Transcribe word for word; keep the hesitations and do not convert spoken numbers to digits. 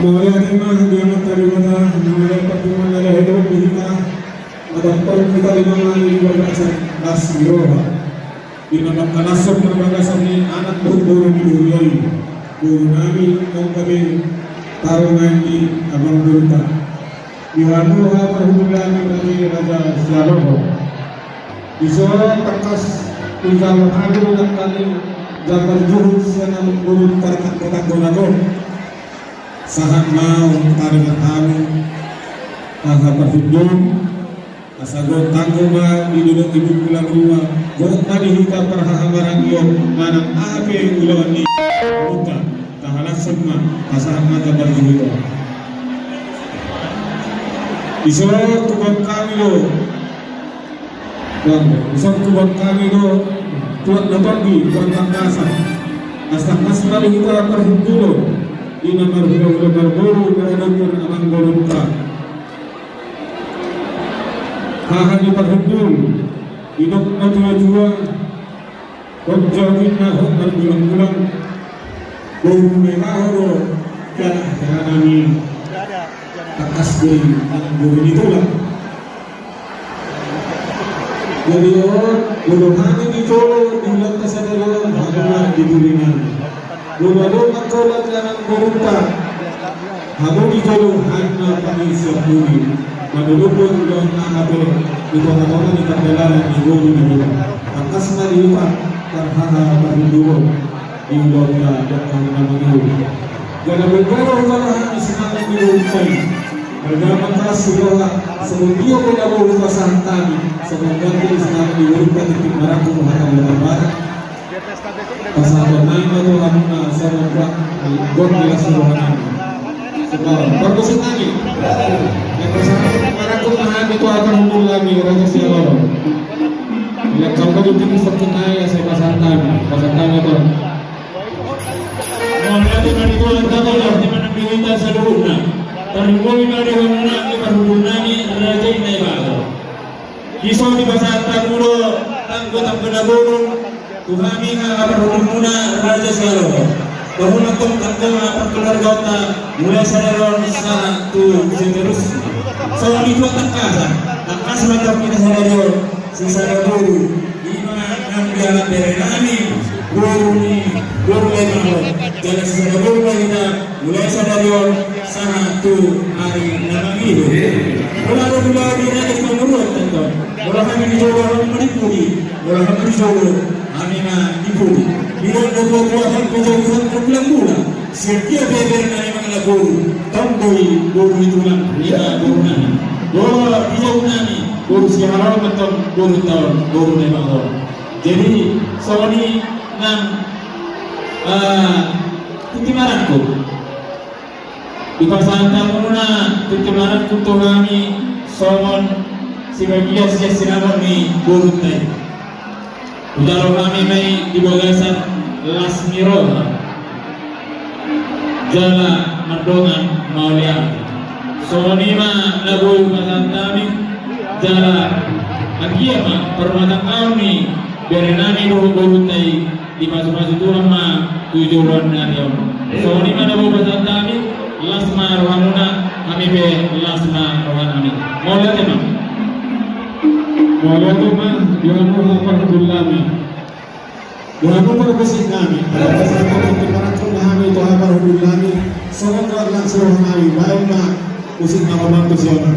Mauliate ma di Amanta Debata, na mauliate ma di hita, mandapothon hita di mangaliat di bagasan las ni roha. Di na mangkalashon na bagasan ni anak boru ni boru i. Boru nami, on gabe taringot ni abang boruta. Di hamu haha parhundul nami, Raja Sihaloho. Dison tangkas hujalo hami nangkaning jambar juhut sian amang boru tartanggo-tanggo na on. Sahat ma taringot hamu haha parhundul. Asa gok tanggo ma di dolok di bungkulan ruma. Gok ma di hita parhahamaranggion manang aha pe ulaon ni hita. Tahalashon ma, pasahat ma jambar juhut on. Dison tubuan hami do. Bang, dison tubuan hami do. Tuan na tonggi, tuan tangkasan. Asa tangkas ma di hita parhundul on. Di na marhulahula marboru, na adong amang boruta. Haha ni parhundul, didok na tua-tua. Hot jawab inna, hot margulang-gulang. Boru na ibaho do jala, jala nami. Tangkas do i nang boru ni tulang. Jadi on, boru hami di jolo, di ulaonta sadari on, hamu ma di duri nami. Boru adong ma holan ni amang boruta. Hamu di jolo, hami ma pangidoan muli. Manurut ulaon na hape di tonga-tonga ni pardalanan ni boru ni boru. Tangkas ma di hita parhaha parhundul on. Di ulaonta dok hami na mangolu. Jala boi do hujalo hami sinamot ni boruta i. Marga ma las ni roha, songon dia pe na boi hupasahat hami, songon ganti ni sinamot ni boruta, tintin marangkup hata ni Tambarak. Pasahaton nami ma tu hamuna songon gok ni las ni roha nami. Sekarang parmusik nami. Yang pasahaton marangkup ma hami tu haha parhundul nami, Raja Sihaloho. Yang kau tadi tinggi seperti nai, asa pasahat nami, pasahat nami tu. Mauliate ma di Tuhan, tabo lah di mana milita seluruhna. Tarlumobi ma di hamuna haha parhundul nami, Raja i na ibaho. Dison dipasahat hamu do tanggo-tanggo na bolon tu hami haha parhundulmuna, Raja Sihaloho. Pasahaton tanggo ma parkeluargaonta, mulai sadari on sahat tu seterusna. Songon i tuan tangkasan, tangkas ma antong hita sadari on. Sisada boru, ima nang dialap bere nami, boru ni boru Lemaho. Jala sisada boru ma hita, mulai sadari on sahat tu ari na mangihut. Molo adong ulaon di raja ni pamoruon tentong. Molo hami di jolo, hamu ma di pudi. Molo hamu di jolo, hami ma di pudi. Didok do tua-tua, hot pe jauh-jauh, hot pe bulan-bulan. Sian dia pe bere nami mangalap boru, tong do i boru ni tulang, ima boru nami. Boru di jabu nami, boru Sihaloho ma antong borunta on, boru Lemaho. Jadi songon i nang, eh, tintin marangkup. Dipasahat hamuna tintin marangkup tu hami songon sibagian sian sinamot ni borunta i. Hujalo hami ma i di bagasan las ni roha jala mardongan mauliate. Songon i ma na boi hupasahat hami, jala anggiat ma parrumatanggaon ni bere nami dohot borunta i dipasu-pasu Tuhan ma tu joloan ni ari on. Songon i ma na boi hupasahat hami, las ma rohamuna, hami pe las ma roha nami. Mauliate ma. Mauliate ma di hamu haha parhundul nami. Di hamu parmusik nami. Pasahaton tintin marangkup ma hami tu haha parhundul nami. Songon gok las ni roha nami, baen ma musik na mambantu siona.